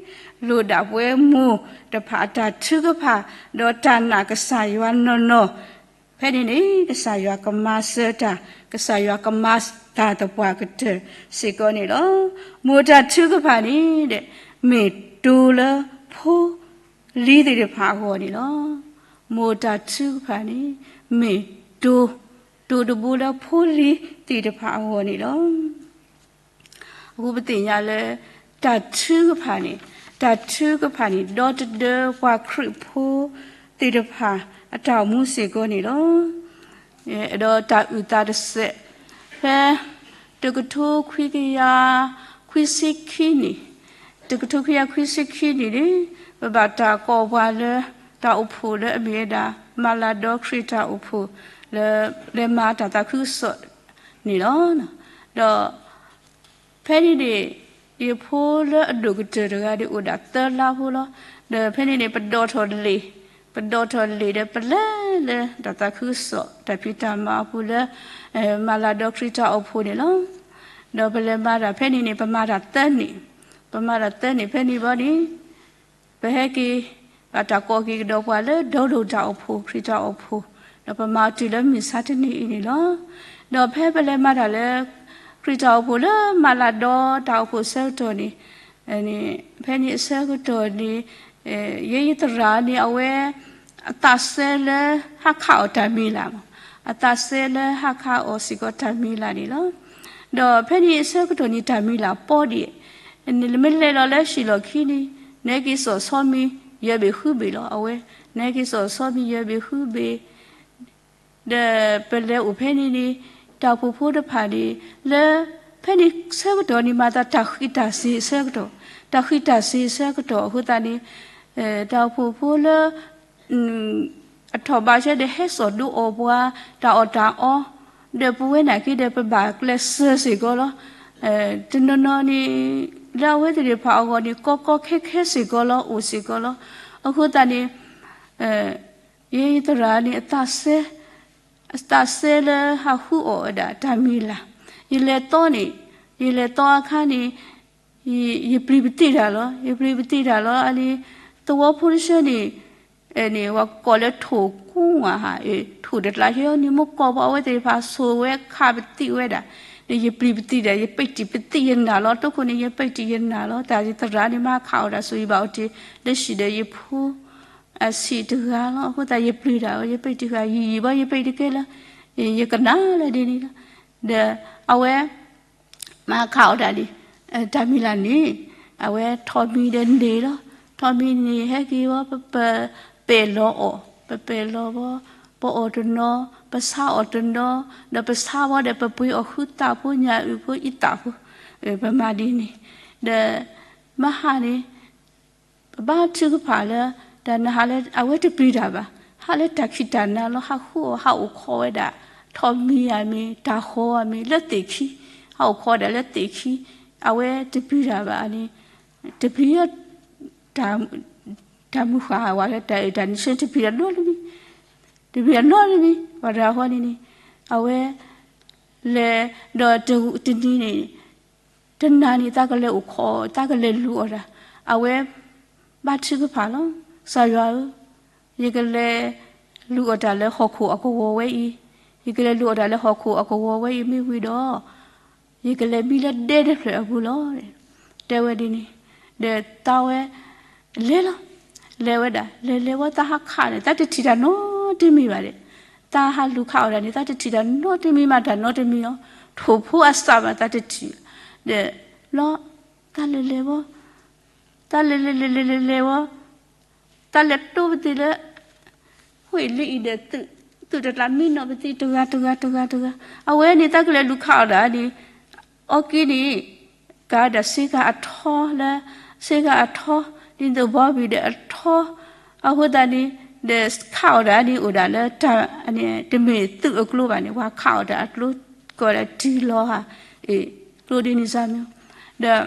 လိၣ်ဒၣ်ပဝဲမိၢ်တဖၣ်အတၢ်ထုကဖၣ် ဒီးတၢ်နာ်ကစၢ်ယွၤနီၢ်နီၢ် ဖဲန့ၣ်န့ၣ် ကစၢ်ယွၤကမၤစၢၤတၢ်, ကစၢ်ယွၤကမၤတၢ်သပှၢ်ကတၢၢ်စ့ၢ်ကီးန့ၣ်လီၤ. မိၢ်တၢ်ထုကဖၣ်န့ၣ် မ့ၢ်တိၤလၢဖိလံၤသ့ၣ်တဖၣ်အဂီၢ်န့ၣ်လီၤ. မိၢ်တၢ်ထုကဖၣ်န့ၣ် မ့ၢ်တိၤ, တိၤတဘိလၢဖိလံၤသ့ၣ်တဖၣ်အဂီၢ်န့ၣ်လီၤ. အဃိပသ့ၣ်ညါလၢ တၢ်ထုကဖၣ်န့ၣ် တၢ်ထုကဖၣ်န့ၣ် ဒီတဒၢပှၤခရံာ်ဖိသ့ၣ်တဖၣ်အတၢ်အိၣ်မူစ့ၢ်ကီးန့ၣ်လီၤ. ဒီးတၢ်အုၣ်သးတစဲး ဖဲ တကထိခွံကယၤခွံဆံခံနံၣ်, တကထိခွံကယၤခွံဆံခံနံၣ်န့ၣ် ပဘၣ်တၢ်ကိးပှၤလၢ တၢ်အိၣ်ဖှိၣ်လၢအမ့ၢ်ဝဲဒၣ် မၤလၤဒီခရံာ်တၢ်အိၣ်ဖှိၣ်လၢ လဲၤမၤတၢ်သးခုကစီၣ်န့ၣ်လီၤ. ဒီး ဖဲန့ၣ်န့ၣ် ယဖိလၢအဒိၣ်ကတၢၢ်တဂၤဒီးအိၣ်ဒၣ်သၢလါဖိလီၤ. ဒီးဖဲန့ၣ်န့ၣ် ပဒိးထီၣ်လံာ်, ပဒိးထီၣ်လံာ်ဒီးပလဲၤလၢတၢ်သးခုကစီၣ် တၢ်ဖံးတၢ်မၤအပူၤလၢ မၤလၤဒီခရံာ်တၢ်အိၣ်ဖှိၣ်န့ၣ်လီၤ. ဒီးပလဲၤမၤတၢ်ဖဲန့ၣ်န့ၣ် ပမၤတၢ်သၢနံၣ်, ပမၤတၢ်သၢနံၣ်ဖဲန့ၣ်ဘီန့ၣ် ပဟဲက့ၤ ဘၣ်တၢ်ကိးက့ၤကဒီးပှၤလၢ ဒီဒိၣ်တၢ်အိၣ်ဖှိၣ် ခရံာ်တၢ်အိၣ်ဖှိၣ်, ဒီးပမၤအီၤတုၤလၢမုၢ်ဆါတနံၤအံၤန့ၣ်လီၤ. ဒီးဖဲပလဲၤမၤတၢ်လၢ ခရံာ်တၢ်အိၣ်ဖှိၣ်လၢမၤလၤဒီတၢ်အိၣ်ဖှိၣ်အဆၢကတီၢ်န့ၣ် ဖဲန့ၣ်အဆၢကတီၢ်န့ၣ် ယဲယသရၣ်န့ၣ် အဝဲ အသးစဲလၢဟးခးအီၤတၢ်မံၤလၢ်မး, အသးစဲလၢဟးခးအီၤစ့ၢ်ကီးတၢ်မံၤလၢ်န့ၣ်လီၤ. ဒီးဖဲန့ၣ်အဆၢကတီၢ်န့ၣ် တၢ်မံၤလၢ်ပီဒံး, မ့ၢ်လဲၤလီၤလၢဟံၣ်လီၢ်ခံန့ၣ် နဲက့ၤစိာ်ဆီမံၤ ယဲၢ်ဘ့ၣ်ဃုဘ့ၣ်လီၤ. အဝဲ နဲက့ၤစိာ်ဆီမံၤ ယဲၢ်ဘ့ၣ်ဃုဘ့ၣ် ဒီးပလဲၤအိၣ်ဖဲန့ၣ်န့ၣ် တၢ်အိၣ်ဖှိၣ်ဖိတဖၣ်န့ၣ် လၢ ဖဲန့ၣ်ဆၢကတီၢ်န့ၣ် မၤသးတၢ်ဃံးတၢ်စ့ၤအဆၢကတီၢ်, တၢ်ဃံးတၢ်စ့ၤအဆၢကတီၢ်အဃိသတးန့ၣ် တၢ်အိၣ်ဖှိၣ်ဖိလၢ အထီၣ်ဘးဆၢဒီးဟဲစိာ်ဒိအီၣ်ပှၤ တၢ်အီၣ်တၢ်အီ, ဒီးပဝဲန့ၣ်က့ဒီးပဘၣ်ကျဲးစၢးစ့ၢ်ကီးလီၤ. တနီၤနီၤန့ၣ် လၢအဝဲသ့ၣ်တဖၣ်အဂီၢ်န့ၣ် ကီကီခဲခဲစ့ၢ်ကီးလီၤ အိၣ်စ့ၢ်ကီးလီၤ. အဃိသတးန့ၣ် ယဲယသရၣ်န့ၣ် အသးစဲ အသးစဲလၢဟးဃုအီၣ်ဝဲဒၣ်တၢ်မံၤလၢ်, ယလဲၤသီန့ၣ် ယလဲၤသီအခါန့ၣ် ယပျံၤပသံၣ်တၢ်လီၤ. ယပျံၤပသံၣ်တၢ်လီၤ အန့ၣ် သဝီဖိတဆၢန့ၣ် န့ၣ် ဝဲကိးလၢထိၣ်ကူဝၤဟး ထိၣ်တကျါဟဲအီၤန့ၣ် မ့ၢ်ကိးပှၤအဝဲသ့ၣ်တဖၣ်ဆိၣ်ဝဲခးပသံၣ်ဝဲဒၣ် ဒီးယပျံၤပသံၣ်တၢ် ယပံးတံၢ်ပသံၣ်ယနၢ်လီၤ. တိခိၣ်န့ၣ် ယပံးတံၢ်ယနၢ်လီၤ. တၢ်ယသရၣ်န့ၣ် မၤခးအီၣ်တၢ်ဆိၣ် ယဘၣ်အိၣ်တ့ၢ်လၢဟံၣ်ဒီးယဖိ အဆံးတဂၤလီၤ. အဃိသတးယပျံၤတၢ်ဝဲ ယပံးတံၢ်ဃာ်ယံာ်ယံာ်ဘီ ယပံးတကဲလၢ ယကနၣ်လၢဒ်န့ၣ်လီၤ. ဒီးအဝဲ မၤခးအီၣ်တၢ်န့ၣ် တၢ်မံၤလၢ်န့ၣ် အဝဲထိးမံၤဒီးန့ၣ်လီၤ. ထိးမံၤန့ၣ် ဟဲက့ၤဝဲ ပပဲာ်လီၤအီၤ ပပဲာ်လီၤဘီ ပအီၣ်တနီၤ ပဆါအီၣ်တနီၤ ဒီးပဆါဘီဒီး ပပှ့ၤအီၣ်ဃုသးဖိညၣ်အုၣ်ဖိအံသးဖိ ပမၤဒ်န့ၣ် ဒီး မဟါန့ၣ် ပဘါထုကဖၣ်လၢ တၢ်နဟးလၢအဝဲတပျံၤတၢ်ဘၣ်, ဟးလၢတၢ်ခံးတၢ်နၤလီၤ. ဟးဃုအီၣ် ဟးအိၣ်ခိးဝဲဒၣ် ထိးမံၤဧါမ့ၢ် တၢ်ဃီဧါမ့ၢ် လၢသ့ၣ်ခံ, ဟးအိၣ်ခိးဝဲဒၣ်လၢသ့ၣ်ခံ, အဝဲတပျံၤတၢ်ဘၣ်န့ၣ် တပျံၤ တၢ်မုၢ်ဃၢ်ဝဲလၢတၢ်အုၣ်တၢ်နံၤဆၢ တပျံၤတၢ်နီတမံၤ, တပျံၤတၢ်နီတမံၤ ပှၤတဂၤဃီန့ၣ်န့ၣ် အဝဲ လဲၤ ဒီးတနံၤန့ၣ် တနၤန့ၣ် သးကလဲၤအိၣ်ခိး သးကလဲၤလူၤအီၣ်တၢ်, အဝဲ ဘါထုကဖၣ်လီၤ. ကစၢ်ယွၤဧၢ, ယကလဲၤလူၤအီၣ်တၢ်လၢဟီၣ်ခိၣ်အကဝီၤဝဲအံၤ, ယကလဲၤလူၤအီၣ်တၢ်လၢဟီၣ်ခိၣ်အကဝီၤဝဲအံၤမ့ၢ်ဝံၤဒီး ယကလဲၤမံလၢဒဲတဖျၢၣ်အပူၤလီၤ. တဲဝဲဒ်န့ၣ်, ဒီးသးဝဲ လဲၤလီၤ. လဲၤဝဲဒၣ် လဲၤလဲၤဝဲ သးဟးခးန့ၣ် သးတထံၣ်တၢ်နီတမံၤဘၣ်ဒီး သးဟးလူၤခးအီၣ်တၢ်န့ၣ် သးတထံၣ်တၢ်နီတမံၤမး တၢ်နီတမံၤလီၤ. ထိၣ်ဖိအစးဘၣ် သးတထံၣ်ဘၣ်. ဒီး လီၤ သးလဲၤလဲၤဝဲ သးလဲၤလဲၤလဲၤလဲၤလဲၤလဲၤဝဲ သးလဲၤတိပသံၣ်လၢ ဟူးလံအံၤဒီး သုးတကျါမံနီၤပသံၣ်တဂၤတဂၤတဂၤတဂၤ, အဝဲန့ၣ် သးကလဲၤလူၤခးအီၣ်တၢ်န့ၣ် အီက့ၤန့ၣ် ကးဒၣ်စ့ကၤအထီလၢ စ့ကၤအထီ ဒ်သိးဘီဘံၣ်ဒီးအထီ, အဃိသတးန့ၣ် ဒီးခးအီၣ်တၢ်န့ၣ် အိၣ်ဒၣ်လၢတၢ် တမ့ၢ်သုးအကျိဘၣ်န့ၣ် ပှၤခးအီၣ်တၢ်အကျိ ကိးဒၣ်တံၢ်လီၤဧါ အ့ၣ် ကျိဒ်န့ၣ်စၢ်မ့ၢ် ဒီး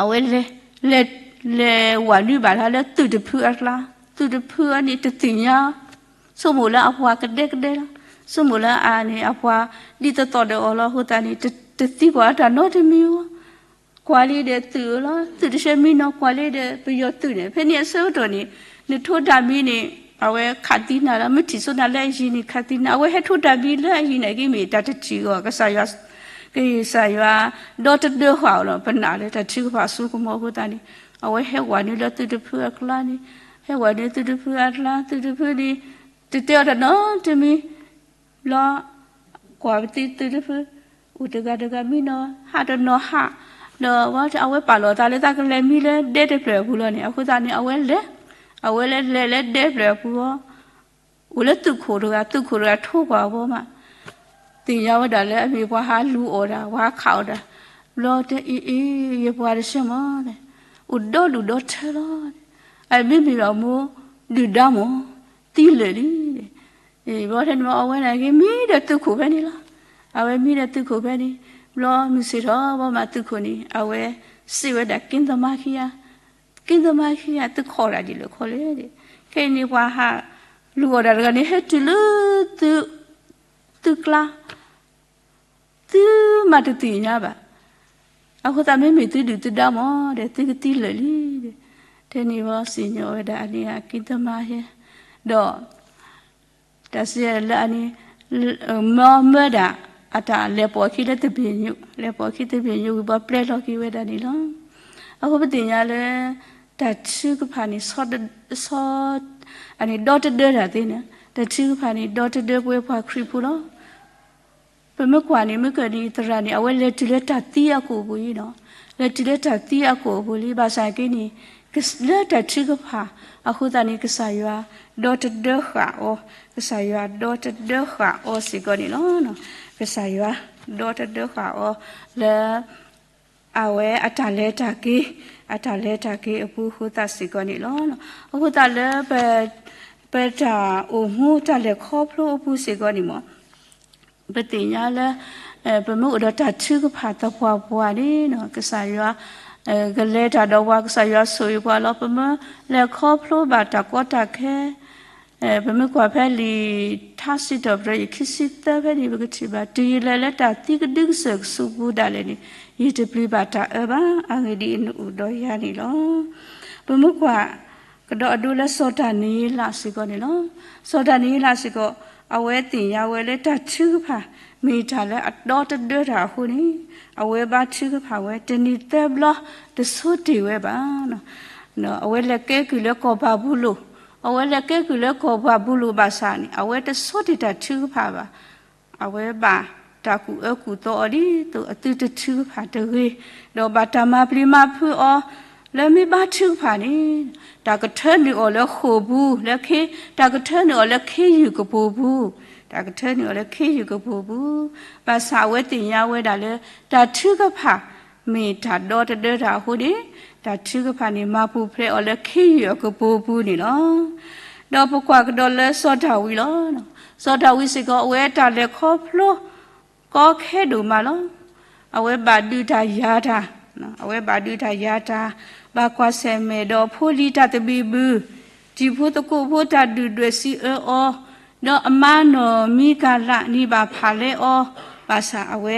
အဝဲလဲၤ လဲၤ လဲၤဝဲနုာ်ဘၣ်တၢ်လၢသုးတဖုအကျါ, သုးတဖုအန့ၣ်တသ့ၣ်ညါ, ဆိကမိၣ်လၢအပှၤကဒဲကဒဲလီၤ, ဆိကမိၣ်လၢအန့ၣ် အပှၤဒ်သိးသိးဒီးအီၤလီၤ. အဃိသတးန့ၣ် တသံကွၢ်တၢ်နီတမံၤဧိၤ, ကွၢ်လံဒီးသုးလီၤ, သုးတဆၢမံနီၤ ကွၢ်လံဒီးပယီၤသုးန့ၣ် ဖဲန့ၣ်အဆၢကတီၢ်န့ၣ် နထိးတၢ်မံန့ၣ် အဝဲခးသံနၤလီၤ, မ့ၢ်ထံၣ်ဆိနၤလၢအယံၤန့ၣ် ခးသံနၤ, အဝဲဟဲထိးတၢ်မံလၢအယံၤန့ၣ် ကမ့ၢ်တၢ်တထံၣ်အီၤ ကစၢ်ယွၤ ကစၢ်ယွၤ ဒီတဒၢဃာ်အီၤလီၤ. ပနာ်လၢတၢ်ထုကဖၣ်အစိကမီၤအဃိသတးန့ၣ် အဝဲဟဲဝဲနုာ်လၢသုးတဖုအကျါန့ၣ်, ဟဲဝဲနုာ်သုးတဖုအကျါ, သုးတဖုန့ၣ် တတဲအီၤတၢ်နီတမံၤ ဘျီ ကွၢ်ပသံသုးတဖု အိၣ်တဂၤတဂၤမံနီၤ ဟးတနီၤဟး, ဒီးအဝဲပာ်လီၤသးလၢသးကလဲၤမံလၢဒဲတဖျၢၣ်အပူၤလီၤန့ၣ်, အဃိသတးန့ၣ် အဝဲလဲၤ, အဝဲလဲၤလဲၤလၢဒဲတဖျၢၣ်အပူၤလီၤ. အိၣ်လၢသုးခိၣ်တဂၤ, သုးခိၣ်တဂၤထိၣ်ကွၢ်အဘီမး, သ့ၣ်ညါဝဲဒၣ်လၢအမ့ၢ်ပှၤဟးလူၤအီၣ်တၢ်, ပှၤဟးခးအီၣ်တၢ်, ဘျီတဲအ့ၣ်အ့ၣ် ယပှၤတဆၢမး, အိၣ်ဒီဒူၣ်ဒီထၢလီၤ. အမ့မ့ၢ်ဘၣ်မိၢ်ဒုၣ်ဒါမး, သံလၢာ်လံ. ဘျီထဲန့ၣ်မး အဝဲန့ၣ်က့ၤမံဒီးသုးခိၣ်ဖဲန့ၣ်လီၤ. အဝဲမံဒီးသုးခိၣ်ဖဲန့ၣ်, ဘျီမုၢ်ဆ့ၣ်ထီၣ်ဘီမးသုးခိၣ်န့ၣ် အဝဲစံးဝဲဒၣ် က့သမားခံဂၤ, က့သမားခံဂၤ သုခိးတၢ်ဒ်လဲၣ်ခီလဲၣ်. ခဲအံၤန့ၣ်ပှၤဟးလူၤအီၣ်တၢ်တဂၤန့ၣ် ဟဲတုၤလၢ သုကျါ, သုမၤတသ့ၣ်ညါဘၣ်. အဃိသတးမ့မ့ၢ်သုဒုၣ်သုဒါမးဒီး သုကသံလၢာ်လံ. ထဲန့ၣ်ဘီစံၣ်ညီၣ်ဝဲဒၣ်အန့ၣ် က့သမားဟဲ, ဒီး တၢ်စံးလၢအန့ၣ် မၢမၢဒၣ်အတၢ်လဲၤပိာ်အခံလၢသဘ့ၣ်ညိၣ်, လဲၤပိာ်အခံသဘ့ၣ်ညိၣ်ဝံၤ ဘီပျဲလီၤက့ၤဝဲဒၣ်န့ၣ်လီၤ. အဃိပသ့ၣ်ညါလၢ တၢ်ထုကဖၣ်န့ၣ် ဆီ, အန့ၣ်ဒီတဒၢတၢ်သ့န့ၣ်, တၢ်ထုကဖၣ်န့ၣ် ဒီတဒၢပဝဲပှၤခရံာ်ဖိလီၤ. ပမ့ၢ်ကွၢ်န့ၣ် မ့ၢ်ကန့ၣ်သရၣ်န့ၣ် အဝဲလဲၤတုၤလၢတၢ်သံအကိာ်ပူၤလံနီၤ, လဲၤတုၤလၢတၢ်သံအကိာ်ပူၤလံ. ဘၣ်ဆၣ်က့န့ၣ် လၢတၢ်ထုကဖၣ် အဃိသတးန့ၣ် ကစၢ်ယွၤဒီတဒၢဃာ်အီၤ, ကစၢ်ယွၤဒီတဒၢဃာ်အီၤစ့ၢ်ကီးန့ၣ်လီၤ. ကစၢ်ယွၤဒီတဒၢဃာ်အီၤလၢ အဝဲအတၢ်လဲၤတၢ်က့ၤ, အတၢ်လဲၤတၢ်က့ၤအပူၤအဃိသတးစ့ၢ်ကီးန့ၣ်လီၤ. အဃိသတးလၢ ပတၢ်အိၣ်မူတၢ်လဲၤခီဖျိအပူၤစ့ၢ်ကီးန့ၣ်မး ပသ့ၣ်ညါလၢ ပမ့ၢ်အိၣ်ဒီးတၢ်ထုကဖၣ်သပှၢ်ပှၢ်န့ၣ် ကစၢ်ယွၤ ကလဲၤတၢ်ဒီးပှၤ, ကစၢ်ယွၤဆိၣ်ဂ့ၤပှၤလီၤ. ပမ့ၢ်လဲၤခီဖျိဘၣ်တၢ်ကီတၢ်ခဲ ပမ့ၢ်ကွၢ်ဖဲလံာ်ထါစံးထီၣ်ပတြၢၤ ယခံဆံသၢဖဲန့ၣ် ပကထံၣ်ဘၣ်, တုၤယလဲၤလၢတၢ်သံကဒုကစၢၢ်ကဆူးပူၤဒၣ်လဲာ်န့ၣ် ယတပျံၤဘၣ်တၢ်အၢဘၣ်. အဂ့ၢ်ဒ်အံၤ, နအိၣ်ဒီးယၤန့ၣ်လီၤ. ပမ့ၢ်ကွၢ်ကဒီးအဒိလၢစီၤဒၤနံးယ့လးစ့ၢ်ကီးန့ၣ်လီၤ. စီၤဒၤနံးယ့လးစ့ၢ်ကီး အဝဲသ့ၣ်ညါဝဲလၢတၢ်ထုကဖၣ် မ့ၢ်တၢ်လၢအဒီတဒၢတၢ်အဃိန့ၣ် အဝဲဘါထုကဖၣ်ဝဲတနံၤသၢဘျီ တဆိတ့ၢ်ဝဲဘၣ်. အဝဲလဲၤကဲကုၢ်လၢကီၢ်ဘၤဘူလိၣ်, အဝဲလဲၤကဲကုၢ်လၢကီၢ်ဘၤဘူလိၣ်ဘၣ်ဆၣ်န့ၣ် အဝဲတဆိတ့ၢ်တၢ်ထုကဖၣ်ဘၣ်. အဝဲဘၣ်တၢ်ကူၣ်အၢကူၣ်သီအီၤဒ်သိးအသုတထုကဖၣ်တဂ့ၤ, ဒီးဘၣ်တၢ်မၤပျံၤမၤဖုးအီၤ လၢမ့ၢ်ဘါထုကဖၣ်န့ၣ် တၢ်ကထၢနုာ်အီၤလၢဃိာ်ပူၤ, လၢခ့, တၢ်ကထၢနုာ်အီၤလၢခ့ယုၢ်ကပိာ်ပူၤ, တၢ်ကထၢနုာ်အီၤလၢခ့ယုၢ်ကပိာ်ပူၤ, ဘၣ်ဆၣ်အဝဲသ့ၣ်ညါဝဲဒၣ်လၢ တၢ်ထုကဖၣ် မ့ၢ်တၢ်ဒီတဒၢတၢ်အဃိန့ၣ် တၢ်ထုကဖၣ်န့ၣ် မၤပူၤဖျဲးအီၤလၢခ့ယုၢ်အကပိာ်ပူၤန့ၣ်လီၤ. ဒီးပကွၢ်ကဒီးလၢစီၤဒၤဝံးလီၤ. စီၤဒၤဝံးစ့ၢ်ကီး အဝဲတၢ်လဲၤခီဖျိ ကီခဲဒိၣ်မးလီၤ. အဝဲဘၣ်ဒုးတၢ်ယၤတၢ်, အဝဲဘၣ်ဒုးတၢ်ယၤတၢ်, ဘၣ်ကွၢ်ဆၢၣ်မဲာ်ဒီးဖိလံၤတၢ်သဘံၣ်ဘုၣ်, တံၤဖိသကိးဖိတၢ်ဒုၣ်ဒွဲၣ်စံးအၢအီၤ, ဒီးအမါနီၢ်မံကၤလးန့ၣ်ဘၣ်ဖးလဲအီၤ, ဘၣ်ဆၣ်အဝဲ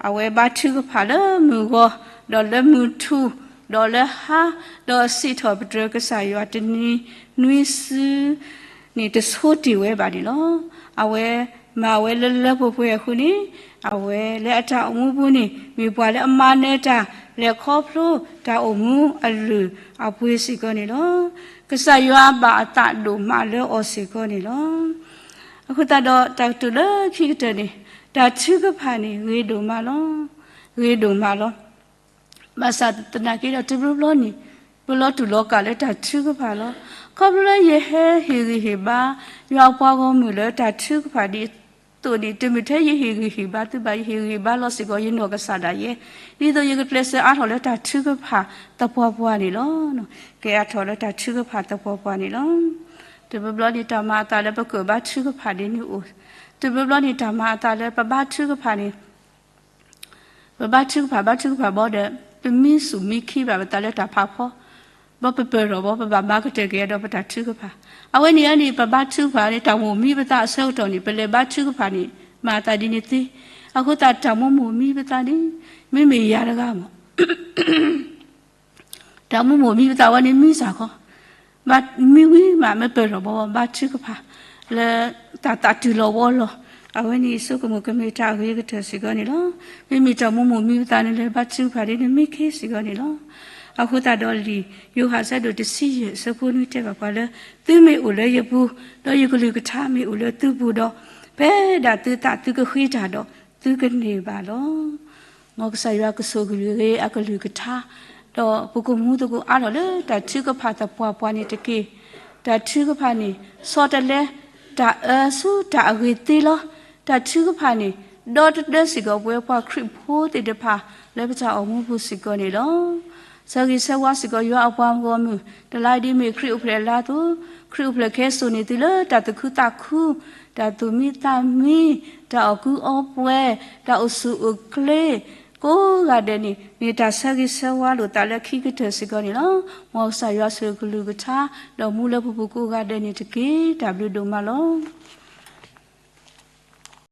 အဝဲဘါထုကဖၣ်လၢမုၢ်ဂီၤ, ဒီးလၢမုၢ်ထူၣ်, ဒီးလၢဟါ, ဒီးစံးထီၣ်ပတြၢၤကစၢ်ယွၤတနံၤနွံစု န့ၣ်တဆိတ့ၢ်ဝဲဘၣ်န့ၣ်လီၤ. အဝဲမၤဝဲလၢလၢပှဲၤပှဲၤအဃိန့ၣ်, အဝဲလၢအတၢ်အိၣ်မူပူၤန့ၣ် မ့ၢ်ပှၤလၢအမၤနၢၤတၢ် လဲၤခီဖျိတၢ်အိၣ်မူအလုၢ်အပှ့ၤစ့ၢ်ကီးန့ၣ်လီၤ. ကစၢ်ယွၤဘၣ်အသးဒိၣ်မးလၢအီၤစ့ၢ်ကီးန့ၣ်လီၤ. အဃိသတးဒီးတၢ်ကတိၤလၢခံကတၢၢ်န့ၣ်, တၢ်ထုကဖၣ်န့ၣ် ဂ့ၤဒိၣ်မးလီၤ. ဂ့ၤဒိၣ်မးလီၤ. ဘၣ်ဆၣ်သနာ်က့ဒီးတဘျီဘျီန့ၣ်, ပလီၤတူၢ်လီၤကာ်လၢတၢ်ထုကဖၣ်လီၤ. ခီဖျိလၢယဟဲဟ့ၣ်ဂံၢ်ဟ့ၣ်ဘါ ယွၤအပှၤဂီၢ်မုၢ်လၢတၢ်ထုကဖၣ်ဒ်သိးန့ၣ်, တမ့ၢ်ထဲယဟ့ၣ်ဂံၢ်ဟ့ၣ်ဘါသုဘၣ်, ယဟ့ၣ်ဂံၢ်ဟ့ၣ်ဘါလီၤစ့ၢ်ကီးယနီၢ်ကစၢ်ဒၣ်ယဲ, ဒ်သိးယကကျဲးစၢးအါထီၣ်လၢတၢ်ထုကဖၣ်သပှၢ်ပှၢ်န့ၣ်လီၤ. ကဲအါထီၣ်လၢတၢ်ထုကဖၣ်သပှၢ်ပှၢ်န့ၣ်လီၤ. တဘျီဘျီန့ၣ် တၢ်မၤအသးလၢပကဘါထုကဖၣ်ဒ်န့ၣ်အိၣ်, တဘျီဘျီန့ၣ် တၢ်မၤအသးလၢပဘါထုကဖၣ်န့ၣ် ပဘါထုကဖၣ် ဘါထုကဖၣ်ဘီဒီး ပမံစူၣ်မံခံဘၣ်ပသးလၢတၢ်ဖးဖီ, ဘီပပၢၢ်ထီၣ်ဘီ ပဘၣ်မၤကတၢၢ်က့ၤဒီးပတၢ်ထုကဖၣ်. အဝဲန့ၣ်န့ၣ် ပဘါထုကဖၣ်န့ၣ် တၢ်မိၣ်မံပသးအဆၢကတီၢ်န့ၣ် ပလဲၤဘါထုကဖၣ်န့ၣ် မၤအသးဒ်န့ၣ်သ့. အဃိသတးတၢ်မိၣ်မိၣ်မံပသးန့ၣ် မ့မ့ၢ်ယၤတဂၤမး တၢ်မိၣ်မိၣ်မံပသးဝဲန့ၣ်မံစ့ၢ်ကီး, ဘၣ်မံဝံၤမး မ့ၢ်ပၢၢ်ထီၣ်ဘီ ဘါထုကဖၣ် လၢတၢ်သးတုၤလီၤဝီလီၤ. အဝဲန့ၣ်ဆိကမိၣ်ကမ့ၢ်တၢ်အဂ့ၤကတၢၢ်စ့ၢ်ကီးန့ၣ်လီၤ. မ့မ့ၢ်တၢ်မိၣ်မိၣ်မံပသးန့ၣ် လဲၤဘါထုကဖၣ်ဒ်န့ၣ်မံခ့စ့ၢ်ကီးန့ၣ်လီၤ. အဃိသတးဒီးလံာ်ယိၤဟၣ်အဆၢဒိၣ်တဆံယဲၢ် အဆၢဖိနွံတဲဘၣ်ပှၤလၢ သုမ့ၢ်အိၣ်လၢယပူၤ, ဒီးယကလုၢ်ကထါမ့ၢ်အိၣ်လၢသုပူၤဒီး, ဖဲဒၣ်သုသးသုကဃ့တၢ်ဒီး သုကန့ၢ်ဘၣ်လီၤ. မ်ကစၢ်ယွၤကဆိၣ်ဂ့ၤအကလုၢ်ကထါ, ဒီးပကမူသကိးအါထီၣ်လၢတၢ်ထုကဖၣ်သပှၢ်ပှၢ်န့ၣ်တက့ၢ်. တၢ်ထုကဖၣ်န့ၣ် ဆီတလဲ တၢ်အၢဆူတၢ်အဂ့ၤသ့လီၤ. တၢ်ထုကဖၣ်န့ၣ် ဒီတဒၢစ့ၢ်ကီး ပဝဲပှၤခရံာ်ဖိသ့ၣ်တဖၣ်လၢပတၢ်အိၣ်မူပူၤစ့ၢ်ကီးန့ၣ်လီၤ. ဆၢဂ့ၤဆၢဝါစ့ၢ်ကီးယွၤအပှၤဂီၢ်မုၢ်, တလါအံၤဒ်မ့ၢ်ခရံာ်အိၣ်ဖျဲၣ်အလါအသိး, ခရံာ်အိၣ်ဖျဲၣ်ခဲစိာ်န့ၢ်သုလၢတၢ်သူၣ်ခုသးခု, တၢ်သူၣ်မံသးမံ, တၢ်အီၣ်ကူအီပှဲၤ, တၢ်အိၣ်ဆူၣ်အိၣ်ချ့, ကိးဂၤဒဲးန့ၣ် မ့ၢ်တၢ်ဆၢဂ့ၤဆၢဝါလိာ်သးလၢခံကတၢၢ်စ့ၢ်ကီးန့ၣ်လီၤ. မ်ကစၢ်ယွၤဆိၣ်ဂ့ၤအကလုၢ်ကထါ, ဒီးမူလၢပပူၤကိးဂၤဒဲးန့ၣ်တက့ၢ်. တၢ်ဘျုးဒိၣ်မးလီၤ.